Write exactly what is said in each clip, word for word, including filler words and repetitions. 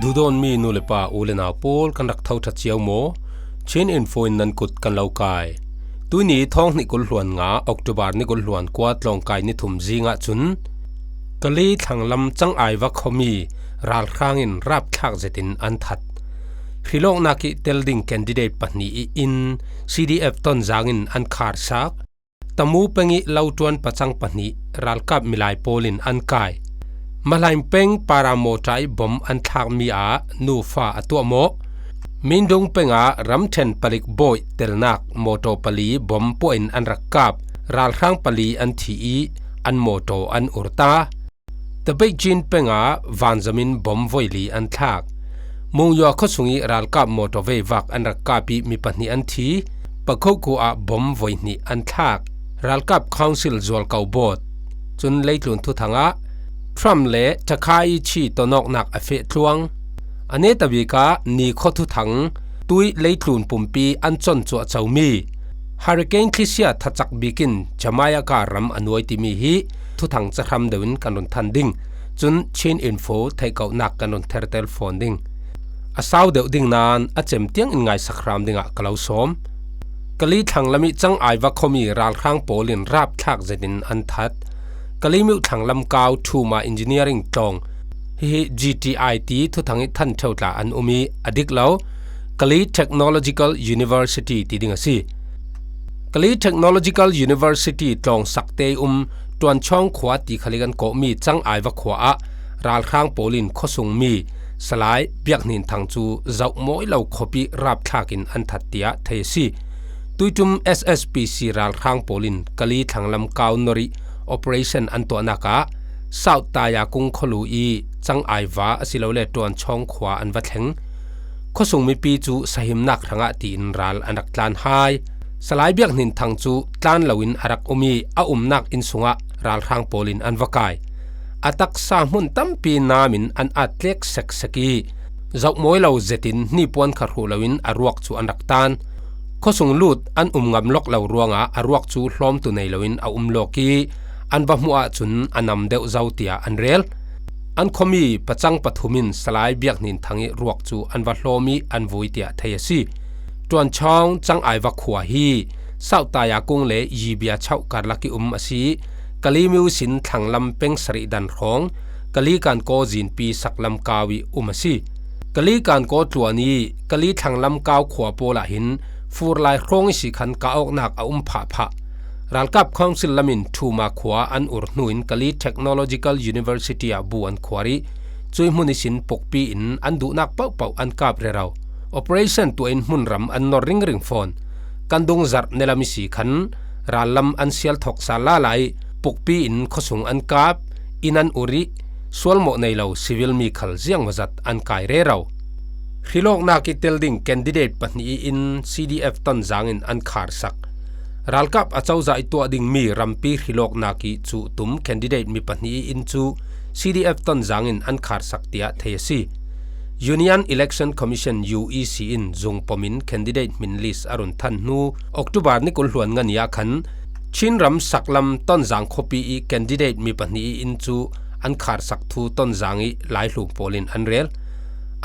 Duhdawtmi nu le pa, u le nau pawl, kan rak tho ṭha cio maw? Chin Info in nan kut kan lo kai. Tuini thawng hnih kul hluan nga, October ni kul hluan kua, tlawngkai ni thum zingah cun Kali thlanglam Cangai va khuami ralhrang in rapthlak zetin an that. Hrilawknak ih tel ding candidate pahnih ih inn C D F Tonzang in an kharsak. Tamu peng ih loṭuan pacang pahnih ralkap milai pawl in an kai. Mahlain peng paramawṭa ih bom an thlakmi ah nufa a tuahmawh. Mindung peng ah ramṭhen palik bawih telnak mawṭaw pali bom puah in an rak kap. Ralhrang pali an thi ih an mawṭaw an ur ta. Tabeicin peng ah vanzamin bom voi li an thlak. Mungyua khuasung ih ralkap mawṭaw veivak an rak kap ih mi pahnih an thi. Pakhoku ah bom voi hnih an thlak. Ralkap Council zualko bawt. Cun leitlun thuthang ah Trump le Takaichi tonawknak a feh tluang. A netabik ah ni khuathuthang tuih leitlun pumpi an concuah comi Hurricane thlisia thacak bik in Jamaica ram a nuai timi hi thuthang cahram deuh in kan run than ding. Cun Chin Info theihkohnak kan run thertel fawn ding. A sau deuh ding nain a cem tiang in ngaisak hram dingah ka lo sawm. Kali thlanglam ih Cangai va khuami ralhrang pawl in rapthlak zetin an that. Kali miuh thlanglam kau Thuma Engineering tlawng hi G T I ti thuthang ih than ṭheu tla an um ih a dik lo Kali Technological University ti ding a si. Kali Technological University tlawng sakte ih um Tuanchawng khua ti khal ih kan kawhmi Cangai va khua ah ralhrang pawl in khuasungmi Salai Biak Hnin Thang cu zohmawi lo khuapi rapthlak in an that tiah thei a si. Tuiṭum S S P C ralhrang pawl in Kali thlanglam kau nor ih operation an tuahnak ah South Tayakung khualu ih Cangai va asilole Tuanchawng khua an va thleng. Khuasung mipi cu sahimnak hrangah tiin ral an rak tlan hai. Salai Biak Hnin Thang cu tlan loin a rak um ih a umnak inn sungah ralhrang pawl in an va kai. A taksa hmun tampi nam in an at tlek seksek ih zohmawi lo zetin hnipuan kha hruh loin a ruak cu an rak tan. Khuasung lut an um ngam lok lo ruangah a ruak cu hlawmtu nei loin a um lawk ih an va hmuh ahcun a nam deuh zo tiah an rel. An khuami pacang pathum in Salai Biak Hnin Thang ih ruak cu an va hlawm ih an vui tiah thei a si. Tuanchawng Cangai va khua hi South Tayakung le Yibia chauh karlak ih um a si ih Kali miu sin thlanglam peng sarih dan hrawng Kali Kankaw zinpi saklam kau ih um a si. Kali Kankaw tluan ih Kali thlanglam kau khua pawl ah hin furlai hrawng ihsi khan kah awknak a um phahphah. Ralkap Council lam in Thuma khua an ur hnu in Kali Technological University ah bu an khuar ih cuih hmun ihsin pukpi in an duhnak pohpoh an kap rero. Operation tuah in hmunram an nor ringring fawn. Kan dung zarh nelam ihsi khan rallam an sial thawk sal lala ih pukpi in khuasung an kap, inn an ur ih sualmawh nei lo civil mi khal ziangmawzat an kai rero. Hrilawknak ih tel ding candidate pahnih ih inn C D F Tonzang in an kharsak. Ralkap acozah ih tuah dingmi rampi hrilawknak ih cuhtum candidate mi pahnih ih inn cu C D F Tonzang in an kharsak tiah thei a si. Union Election Commission, U E C, in zungpom in candidate hmin list a run than hnu October ni kul hluan nga ni ah khan Chin ram saklam Tonzang khuapi ih candidate mi pahnih ih inn cu an kharsak thu Tonzang ih laihlum pawl in an rel.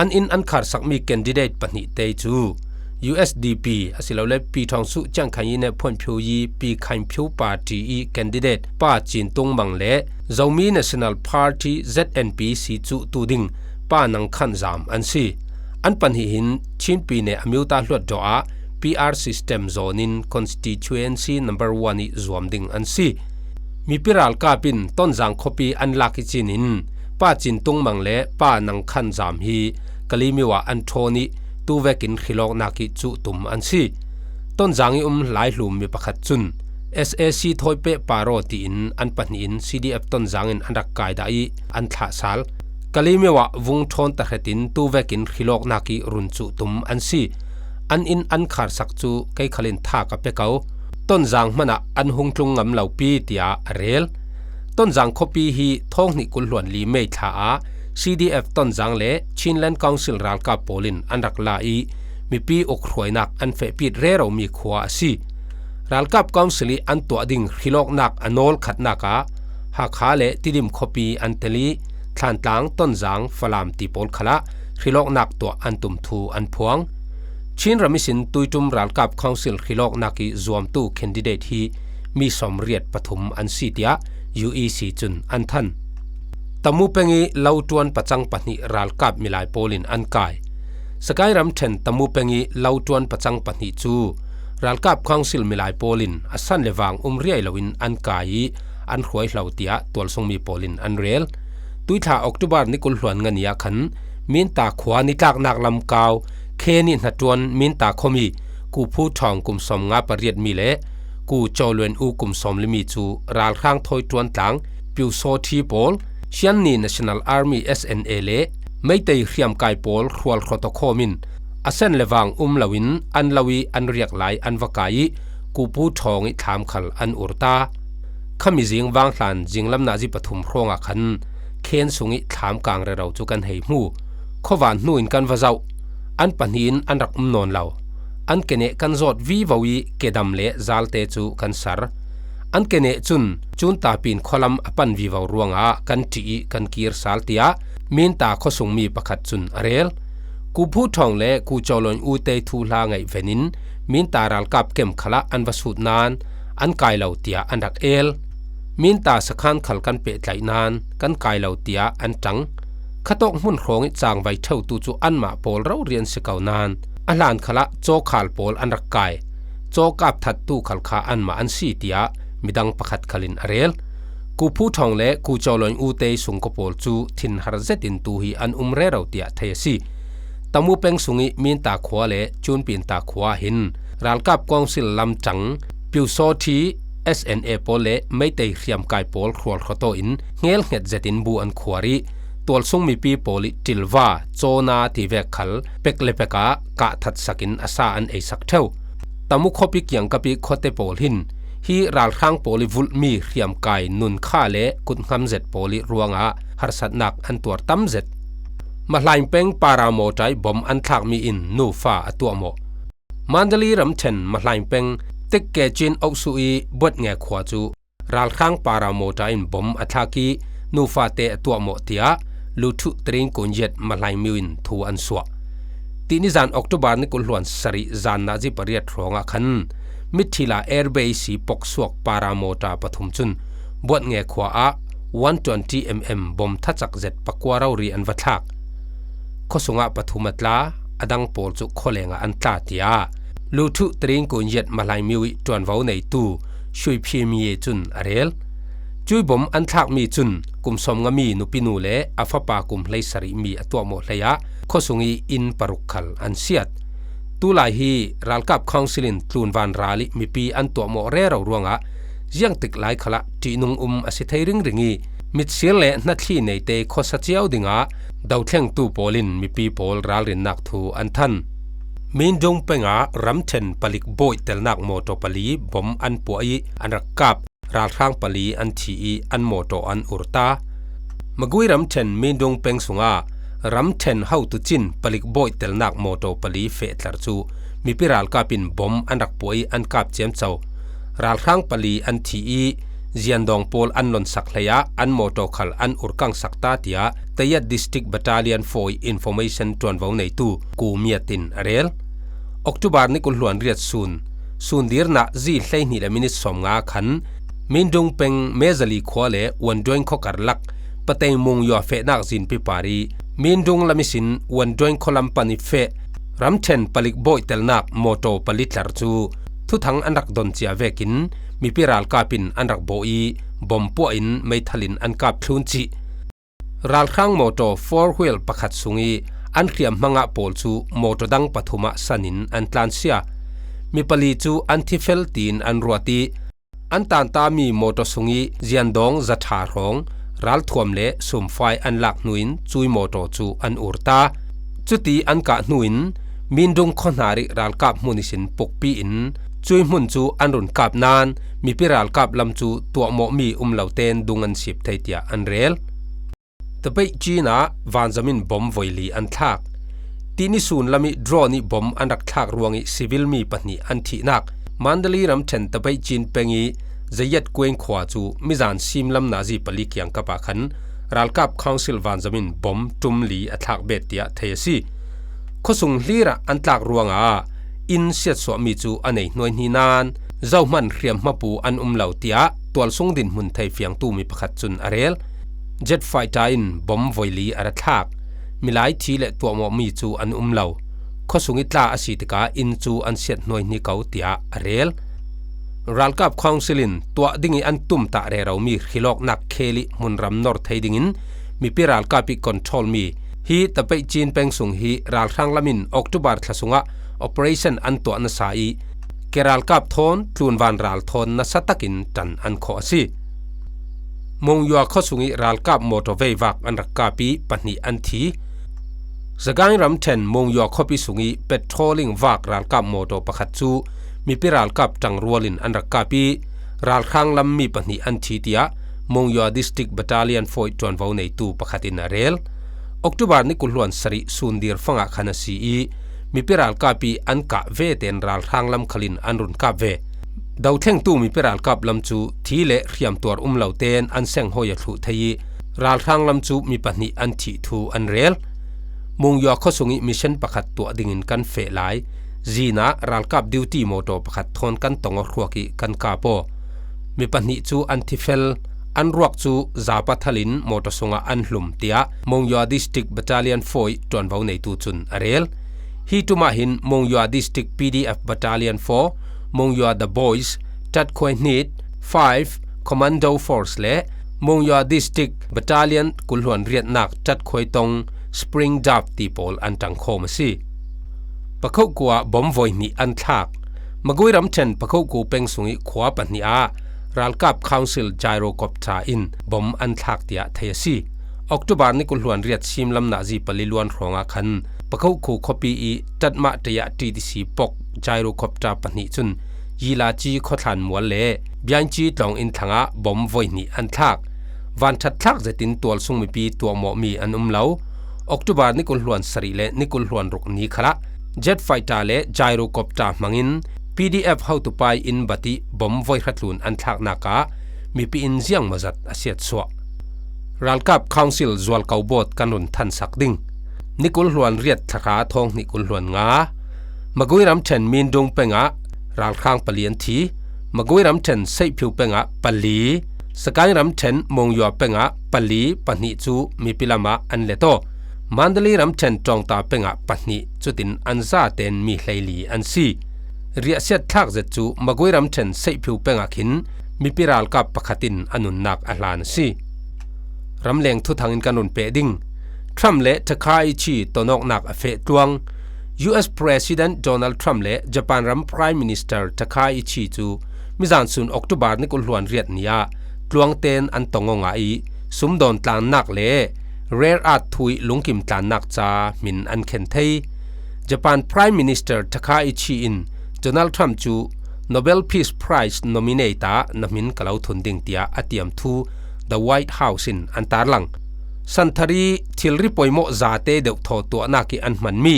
An inn an kharsakmi candidate pahnihte cu U S D P asilole Pi Thawng Suh Chiang Khai-i ne Phuan Phyu Yi Pi Khain Phyu Party ih candidate Pa Cin Tung Mang le Zomi National Party, Z N P, si cuhtu ding Pa Nang Khan Zam an si. An pahnih hin Chin Pi ne a miuta hluat dawh ah P R system zawn in constituency number one ih zuam ding an si. Mipi ralkap in Tonzang khuapi an lak ih cin in Pa Cin Tung Mang le Pa Nang Khan Zam hi Kali miu ah an ṭhawn ih tuvekin hrilawknak ih cuhtum an si. Tonzang ih um laihlum mi pakhat cun S A C thawi peh par aw tiin an pahnih in C D F Tonzang in an rak kai dah ih an thlah sal. Kali miu ah vung ṭhawn tahretin tuvekin hrilawknak ih run cuhtum an si. An inn an kharsak cu kei khal in tha ka pe ko. Tonzang hmanah an hung tlung ngam lo pi tiah a rel. Tonzang khuapi hi thawng hnih kul hluan li May thla ah C D F Tonzang le Chinland Council ralkap pawl in an rak la ih mipi ukhruainak an fehpit rero mi khua a si. Ralkap Council ih an tuah ding hrilawknak a nawl khatnak ah Hakha le Tidim khuapi an tel ih Thlantlang, Tonzang, Falam ti pawl khalah hrilawknak tuah an tum thu an phuang. Chin ram ihsin tuiṭum ralkap council hrilawknak ih zuamtu candidate hi mi sawmriat pathum an si tiah U E C cun an than. Tamu peng ih loṭuan pacang pahnih ralkap milai pawl in an kai. Sagaing ramṭhen Tamu peng ih loṭuan pacang pahnih cu ralkap council milai pawl in a san le vang um riai loin an kai ih an hruaihlo tiah tualsungmi pawl in an rel. Tuithla October ni kul hluan nga ni ah khan Minta khua nitlaknak lam kau Khe nih hnaṭuan Minta khuami Ku Phu Thawng kum sawmnga pariatmi le Ku Caw Luen U kum sawmlimi cu ralhrang thawi ṭuantlang Pyu Saw Thi pawl, Shan Ni National Army S N A le Meitei hriamkai pawl hrual hrawtaw khawm in a sen le vang um loin an lo ih an riak lai an va kai ih Ku Phu Thawng ih thlam khal an ur ta. Khami zing vanghlan zinglam nazi pathum hrawngah khan Khen sungih thlam kang rero cu kan hei hmu. Khuavan hnu in kan va zoh. An pahnih in an rak um nawn lo. An keneh kan zawt vivo ih kedam le zalte cu kan sar. An keneh cun cun tapin khualam a pan vivo ruangah kan ṭih ih kan kir sal tiah Minta khuasungmi pakhat cun a rel. Ku Phu Thawng le Ku Caw Luen U te thuhla ngaihven in Minta ralkap kem khalah an va sut nain an kai lo tiah an rak el. Minta sakhan khal kan pehtlaih nain kan kai lo tiah an ṭang. Khatawk hmun hrawng ih cangvai ṭheutu cu anmah pawl rori an si ko nain a hlan khalah cawkhal pawl an rak kai. Caw kap thattu khal kha anmah an si tiah midang pakhat khal in a rel. Ku Phu Thawng le Ku Caw Luen U te sungkaw pawl cu thinhar zetin tu hi an um rero tiah thei a si. Tamu peng sungih Minta khua le Cunpinta khua ah hin ralkap council lamṭang Pyu Saw Thi S N A pawl le Meitei hriamkai pawl hrual hrawtaw in hngelhnget zetin bu an khuar ih tualsung mipi pawl ih ṭilva, cawna tivek khal pek le pek ah kah thatsak in a sa an eisak ṭheu. Tamu khuapi kiangkap ih khuate pawl hin hi ralhrang pawl ih vulhmi hriamkai nun kha le kuthngamzet pawl ih ruangah harsatnak an tuar tam zet. Mahlaing peng paramawṭa ih bom an thlakmi in nufa a tuahmawh. Mandalay ramṭhen Mahlaing peng Tikkecin Oksu ih Buatnge khua cu ralhrang paramawṭa in bom a thlak ih nufate a tuahmawh tiah Luthu Tring Kunyet Mahlaing Miu in thu an suah. Tini zan October ni kul hluan sarih zan nazi pariat hrawngah khan Mithila Air Base ih poksuak paramawṭa pathum cun Buatnge khua ah one twenty M M bom thacak zet pakua rori an va thlak. Khuasungah pathum a tla, a dang pawl cu khualengah an tla, tiah Luthu Tring Kunyet Mahlaing Miu ih ṭuanvo neitu Shui Phi Mi cun a rel. Cui bom an thlakmi cun kum sawmnga mi nupinu le a fapa kum hleisarih mi a tuahmawh hleiah khuasung ih inn paruk khal an siat. Tulai hi ralkap council in tlunvan ral ih mipi an tuahmawh rero ruangah ziangtik lai khalah ṭihnung um a si thei ringring ih mitsir le hnathli neite khuasa cio dingah dothlengtu pawl in mipi pawl ralrinnak thu an than. Mindung pengah ramṭhen palik bawihtelnak mawṭaw pali bom an puah ih an rak kap. Ralhrang pali an thi ih an mawṭaw an ur ta. Magui ramṭhen Mindung peng sungah ramṭhen hotu cin palik bawihtelnak mawṭaw pali fehtlar cu mipi ralkap in bom an rak puah ih an kap ciamco. Ralhrang pali an thi ih ziandawng pawl an lonsak hleiah an mawṭaw khal an urkangsak ta, tiah Tayat District Battalion four ih information ṭuanvo neitu Ku Miat in a rel. October ni kul hluan riat sun, sun dirnak zi hleihnih le minit sawmnga khan Mindung peng Mezali khua le Wanduain khua karlak Pateng Mung yua fehnak zinpi par ih Mindung lam ihsin Wanduain khua lam pan ih feh ramṭhen palik bawihtelnak mawṭaw pali tlar cu thuthang an rak don cia vekin mipi ralkap in an rak bawh ih bom puah in meithal in an kap thlun cih. Ralhrang mawṭaw four wheel pakhat sungih an hriamhmangah pawl cu mawṭaw dang pathum ah san in an tlansia. Mi pali cu an thi fel tiin an ruat ih an tantami mawṭaw sungih ziandawng zaṭha hrawng ralthuam le sumfai an lak hnu in cui mawṭaw cu an ur ta. Cuti an kah hnu in Mindung khuahnarih ralkap hmun ihsin pukpi in cui hmun cu an run kap nain mipi ralkap lam cu tuahmawhmi um lo tein dung an sip thei tiah an rel. Tabeih Chin ah vanzam in bom voi li an thlak. Tini sun lam ih drone ih bom an rak thlak ruangih civil mi pahnih an thihnak Mandalay ramṭhen Tabeih Chin peng ih Zayat Kueng khua cu mizan sim lam nazi pali kiangkap ah khan Ralkap Council vanzam in bom tum li a thlak bet tiah thei a si. Khuasung hlir ah an tlak ruangah inn siatsuahmi cu a nei hnuaihni nain zohman hriamhma pu an um lo tiah tualsung dinhmun thei fiangtu mi pakhat cun a rel. Jet fighter in bom voi li a ra thlak. Milai thi le tuahmawhmi cu an um lo. Khuasung i tla a si tikah inn cu an siat hnuaihni ko tiah a rel. Ralkap Council in tuah ding i an tumtah reromi hrilawknak khel i hmunram nor thei dingin mipi ralkap i control mi hi Tapeicin peng sung hi ralhrang lam in October thla sungah operation an tuah nasa i ke ralkap thawn tlunvan ral thawn nasa takin ṭan an khawh a si. Mongyua khuasung i ralkap motor veivak an rak kap i pahnih an thi. Zagaing ramṭhen Mongyua khuapi sung i patrolling vak ralkap motor pakhat cu mipi ralkap ṭangrual in an rak kap i ralhrang lam mi pahnih an thi tiah Mongyua District Battalion four i ṭuanvo neitu pakhat in a rel. October ni kul hluan sarih sun dirfang ah khan a si i mipi ralkap i an kah ve tein ralhrang lam khal in an run kap ve. Dothlengtu mipi ralkap lam cu thi le hriamtuar um lo tein an senghawi a thluh thei i ralhrang lam cu mi pahnih an thih thu an rel. Mongyua khuasung i mission pakhat tuah dingin kan feh lai. Zin ah ralkap duty motor pakhat thawn kan tong aw hruak i kan kap aw. Mi pahnih cu an thi fel, an ruak cu za pathal in motor sungah an hlum, tiah Mongyua District Battalion four i ṭuanvo neitu cun a rel. Hi ṭum ah hin Mongyua District P D F Battalion four, Mongyua The Boys, Ṭatkhuai Hnit, five Commando Force le Mongyua District Battalion kul hluan riatnak Ṭatkhuai Tong, Spring Dove ti pawl an ṭangkhawm a si. Pakhoku ah bom voi hnih an thlak. Magui ramṭhen Pakhoku peng sung i khua pahnih ah ralkap Council Gyrocopter in bom an thlak tiah thei a si. October ni kul hluan riat sim lam nazi pali luan hrawngah khan Pakhoku khuapi i Tatmah ṭei ah T T C pok gyrocopter pahnih cun Yilaci khuathlan mual le Biangci tlawng inn thlangah bom voi hnih an thlak. Vanṭhat thlak zetin tualsung mipi tuahmawhmi an um lo. October ni kul hluan sarih le ni kul hluan ruk ni khalah jet fighter le gyrocopter hmangin P D F hotupa i inn bat i bom voi hratlun an thlaknak ah mipi in ziangmawzat a siatsuah. Ralkap Council zualko bawt kan run thansak ding. Ni kul hluan riat thlahra thawng hnih kul hluan nga. Magui ramṭhen Mindung peng ah ralhrang pali an thi. Magui ramṭhen Seihphiu peng ah pali, Sagaing ramṭhen Mongyua peng ah pali, pahnih cu mipi lam ah an let aw. Mandalay ramṭhen Ṭawngta peng ah pahnih, cutin an zaten mi hleili an si. Riahsiat thlak zet cu Magui ramṭhen Seihphiu peng ah khin mipi ralkap pakhat in a nunnak a hlan a si. Ramleng thuthang in kan run peh ding. Trump le Takaichi tonawknak a feh tluang. U S President Donald Trump le Japan ram Prime Minister Takaichi cu mizan sun October ni kul hluan riat ni ah tluangten an tong aw ngah i sumdawn tlannak le rare earth thu i lungkim tlannak ca hmin an khen thei. Japan Prime Minister Takaichi in Donald Trump cu Nobel Peace Prize nominate ah na hmin ka lo thun ding tiah a tiam thu The White House in an tarlang. Santhari thilri poimawh zate deuhthaw tuahnak i an hmanmi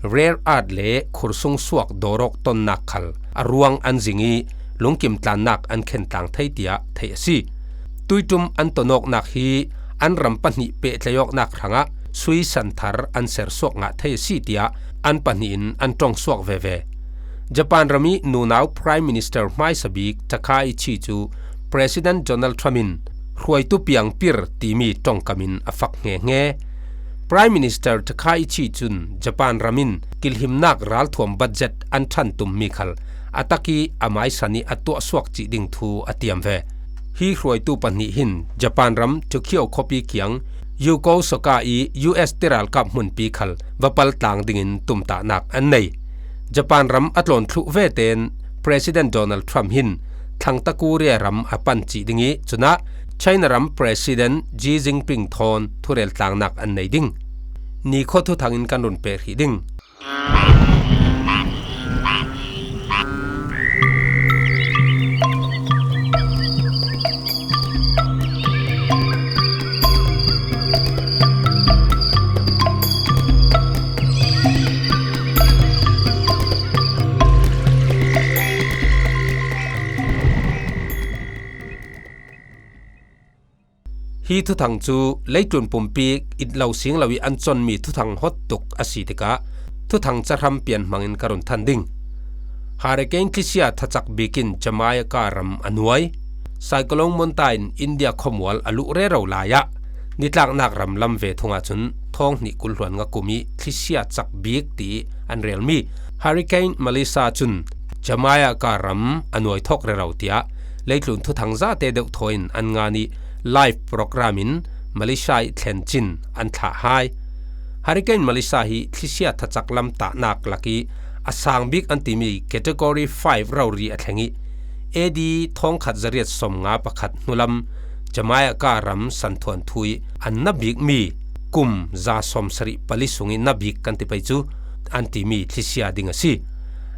rare earth le khursung suak dawrawk tonnak khal a ruang an zing i lungkim tlannak an khen tlang thei tiah theih a si. Tuiṭum an tonawknak hi an ram pahnih pehtlaih awknak hrangah sui santhar an sersuak ngah thei a si tiah an pahnih in an ṭongsuak veve. Japan ram i nunau Prime Minister hmaisa bik Takaichi cu President Donald Trump in hruaitu piangpir timi ṭongkam in a fak hngehnge. Prime Minister Takaichi cun Japan ram in kilhimnak ralthuam budget an ṭhan tummi khal a tak i a maisan i a tuahsuak cih ding thu a tiam ve. Hi hruaitu pahnih hin Japan ram Tokyo khuapi kiang Yokosuka i U S tiralkap hmunpi khal va pal tlang dingin tumtahnak an nei. Japan ram a tlawn thluh vetein President Donald Trump hin Thangta Korea ram a pan cih ding i cunah China ram President Xi Jinping thawn thurel tlangnak an nei ding. Nikhua thuthang in kan run peh hrih ding. Hi thuthang cu leitlun pumpi it lo sing lo ih an conmi thuthang hot tuk a si tikah thuthang cahram pian hmangin ka run than ding. Hurricane thlisia thacak bik in Jamaica ram a nuai. Cyclone Manta in India khuamual a luh rero lai ah nitlaknak ram lam ve thung ahcun thawng hnih kul hluan nga kum ih thlisia cak bik tiih an relmi Hurricane Melissa cun Jamaica ram a nuai thawk rero tiah leitlun thuthang zate deuh thawi in an ngan ih live program in Malaysia ih thlen cin an thlah hai. Hurricane Melissa hi thlisia thacak lam tahnak lak ih a sang bik an timi Category five rori a thleng ih A D thawngkhat zariat sawmnga pakhat hnulam Jamaica ram santhuanthu ih an na bikmi kum za sawmsarih pali sung ih na bik kan ti pei cu an timi thlisia ding a si.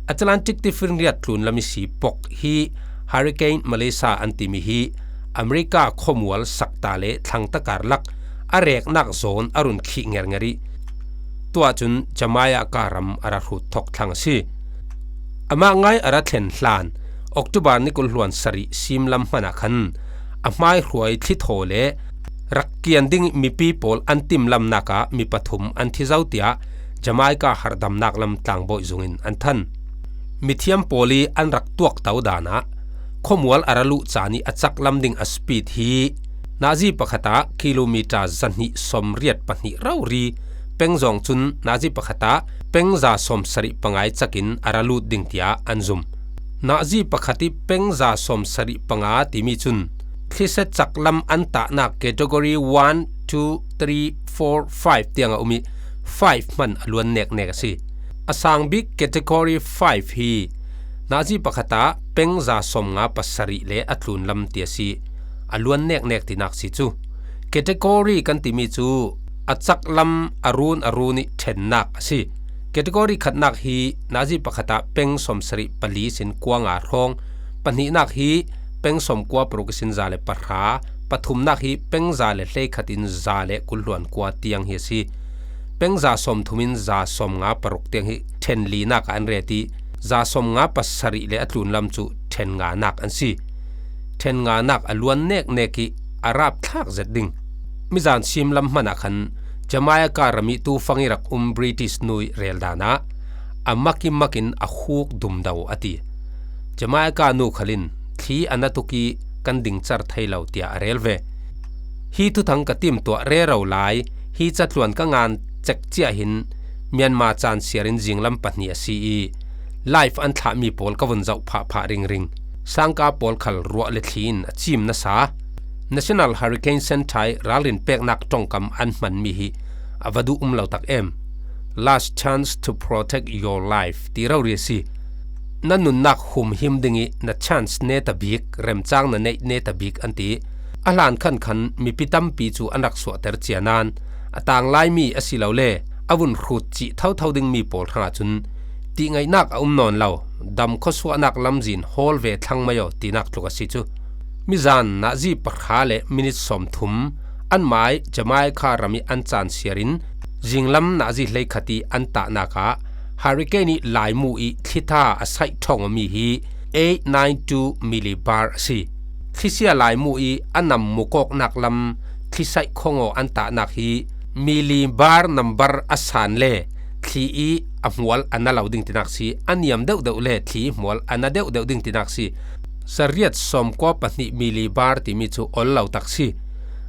Atlantic tifinriat tlun lam ihsi pok hi Hurricane Melissa an timi hi America khuamual sakta le thlangtakar lak a reknak zawn a run khih ngernger ih tuah cun Jamaica ram a ra hrut thok thlang a si. Amah ngai a ra thlen hlan October ni kul hluan sarih sim lam hmanah khan a hmaihruai thlithaw le rak kian ding mipi pawl an timlamnak ah mi pathum an thi zo tiah Jamaica harhdamnak lam tlangbawi zungin an than. Mithiam pawl ih an rak tuakto dan ah khuamual a ra luh caan ih a cak lam ding a speed hi nazi pakhat ah kilometer zahnih sawmriat pahnih rori, peng zawng cun nazi pakhat ah peng za sawmsarih pangai cakin a ra lut ding tiah an zum. Nazi pakhat ih peng za sawmsarih panga timi cun thlisia cak lam an tahnak category one, two, three, four, five tiang a um ih five hman a luan neknek a si. A sang bik category five hi nazi pakhat ah peng za sawmnga pasarih le a tlun lam ti a si. A luan neknek tinak si cu. Category kan timi cu a cak lam a run a run ih ṭhennak a si. Category khatnak hi nazi pakhat ah peng sawmsarih pali sin kua nga hrawng, pahnihnak hi peng sawmkua paruk ihsin za le pahra, pathumnak hi peng za le hleikhat in za le kul hluan kua tiang hi a si. Peng za sawmthum in za sawmnga paruk tiang hi ṭhen linak ah an ret ih za sawmnga pasarih le a tlun lam cu ṭhen nganak an si. Ṭhen nganak a luan neknek ih a rapthlak zet ding. Mizan sim lam hmanah khan Jamaica ram ih tufang ih rak um British nu ih rel dan ah a mak ih mak in a huk dumdo a ti. Jamaica nu khal in thli a na tuk ih kan dingcar thei lo tiah a rel ve. Hi thuthang ka timtuah rero lai, hi catluan ka ngan cek ciah hin Myanmar caan siar in zinglam pahnih a si ih live an thlahmi pawl ka vun zoh phahphah ringring. Sangka pawl khal ruah le thli in a cim nasa. National Hurricane Centre ih ralrin peknak ṭongkam an hmanmi hi a va duh um lo tak em. Last chance to protect your life ti rori a si. Na nunnak humhim ding ih na chance neta bik, remcang na neih neta bik an ti. A hlan khan khan mipi tampi cu an rak suahter cia nain a tang laimi asilole a vun hrut cih thotho dingmi pawl hrangah cun tihngaihnak a um nawn lo, dam khuasuahnak lamzin hawl ve thlang mai aw tinak tluk a si cu. Mizan nazi pahra le minit sawmthum anmah ih Jamaica ram ih an caan siar in zinglam nazi hleikhat ih an tahnak ah Hurricane ih laimu ih thlitha a saih ṭhawng awmi hi eight nine two millibar a si. Thlisia laimu ih a nam mukawknak lam thlisaih khongaw an tahnak hi millibar nambar a san le thli ih a hmual a na lo ding tinak si, a niam deuhdeuh le thli ih hmual a na deuhdeuh ding tinak si. Zariat sawmkua pahnih millibar timi cu ol lo tak si.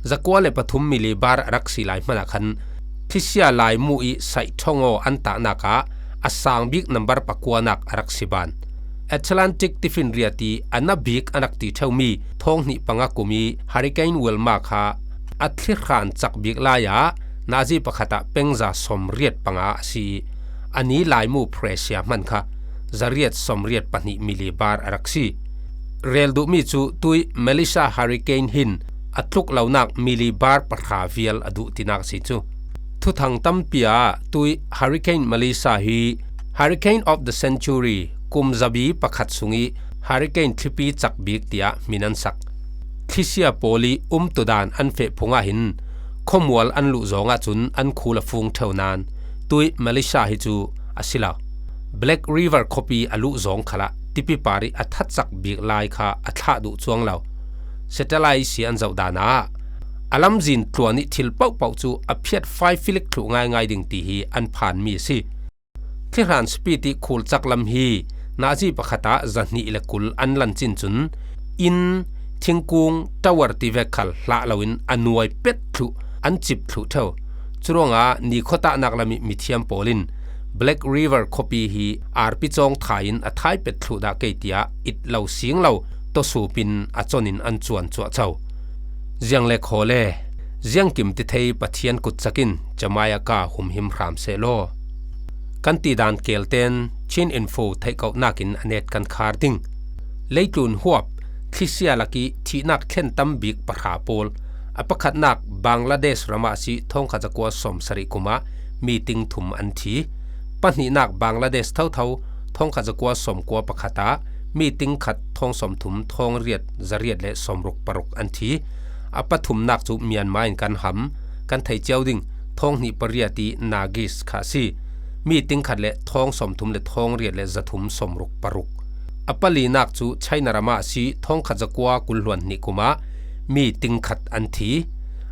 Zakua le pathum millibar a rak si lai hmanah khan thlisia laimu ih saih ṭhongaw an tahnak ah a sang bik nambar pakuanak a rak si ban. Atlantic tifinriat ih a na bik a rak ti ṭheumi thawng hnih panga kum ih Hurricane Wilma kha a thli hran cak bik lai ah nazi pakhat ah pengza sawmriat panga a si ih a ni laimu pressure hman kha zariat sawmriat pahnih millibar a rak si. Rel duhmi cu tui Melissa Hurricane hin a tluk lonak millibar pahra vial a duh tinak a si cu. Thuthang tampi ah tui Hurricane Melissa hi Hurricane of the Century, kum zabi pakhat sung ih Hurricane thlipi cak bik tiah min an sak. Thlisia pawl ih umtudan an feh phung ah hin khuamual an luh zawng ahcun an khul a fung ṭheu nain tui Melissa hi cu a si lo. Black River khuapi a luh zawng khalah tipi par ih a thacak bik lai kha a thlah duh cuang lo. Satellite si an zoh dan ah a lamzin tluan ih thil pohpoh cu a phiat fai filik thluh ngaingai ding ti hi an phan mi a si. Thlihran Spiti khulcak lam hi nazi pakhat ah zahnih le kul an lan cin cun inn, thingkung, tower ti vek khal hlah loin a nuai pet thluh, an cip thluh ṭheu. Curuangah ni khuatahnak lam ih mithiam pawl in Black River khuapi hi arpi cawng thai in a thai pet thluh dah kei tiah it lo sing lo tawsup in a con in an cuan cuahcho. Ziang le khaw le, ziangkim ti thei Pathian kutcak in Jamaica humhim hram seh law. Kan ti dan kelten Chin Info theihkohnak in a net kan khar ding. Leitlun huap, thlisia lak ih thihnak thlen tam bik pahra pawl, a pakhatnak Bangladesh ram ah si thawngkhat zakua sawmsarih kum ah mi ting thum an thi. Pahnihnak Bangladesh thotho thawngkhat zakua sawmkua pakhat ah mi ting khat thawng sawmthum thawng riat zariat le sawmruk paruk an thi. A pathumnak cu Myanmar in kan ham, kan thei cio ding thawng hnih pariat ih Nagis kha a si. Mi ting khat le thawng sawmthum le thawng riat le zathum sawmruk paruk. A palinak cu China ram ah si thawngkhat zakua kul hluan hnih kum ah mi ting khat an thi.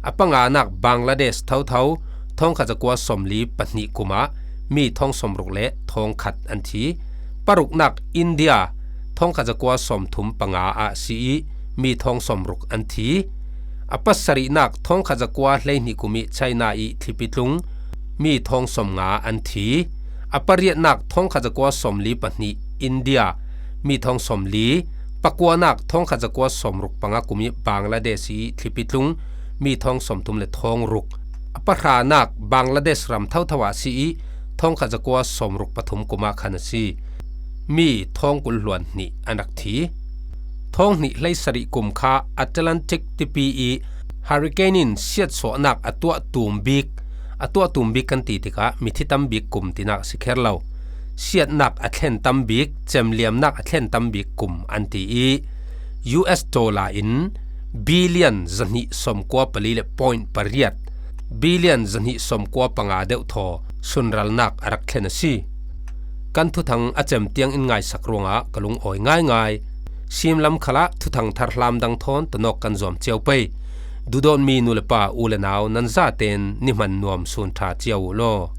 A panganak Bangladesh thotho thawngkhat zakua sawmli pahnih kum ah mi thawng sawmruk le thawng khat an thi. Paruknak India thawngkhat zakua sawmthum panga ah si ih mi thawng sawmruk an thi. A pasarihnak thawngkhat zakua hleihnih kum ih China ih thlipi tlung mi thawng sawmnga an thi. A pariatnak thawngkhat zakua sawmli pahnih India mi thawng sawmli, pakuanak thawngkhat zakua sawmruk panga kum ih Bangladesh ih thlipi tlung mi thawng sawmthum le thawng ruk. A pahranak Bangladesh ram thotho ah si ih thawngkhat zakua sawmruk pathum kum ah khan a si. Mi thawng kul hluan hnih an rak thi. Thawng hnih hleisarih kum kha Atlantic tipi ih hurricane in siatsuahnak a tuah tum bik, a tuah tum bik kan ti tikah mithi tam bik kum tinak a si kher lo. Siatnak a thlen tam bik, cemliamnak a thlen tam bik kum an ti ih U S dollar in billion zahnih sawmkua pali le point pariat, billion zahnih sawmkua panga deuh thaw sunralnak a rak thlen a si. Kan thuthang a cem tiang in ngaisak ruangah ka lungawi ngaingai. Simlam khalah thuthang thar hlam dang thawn tanawk kan zuam cio pei. Duhdawtmi nu le pa, u le nau, nan zaten ni hman nuam sun ṭha cio uh law.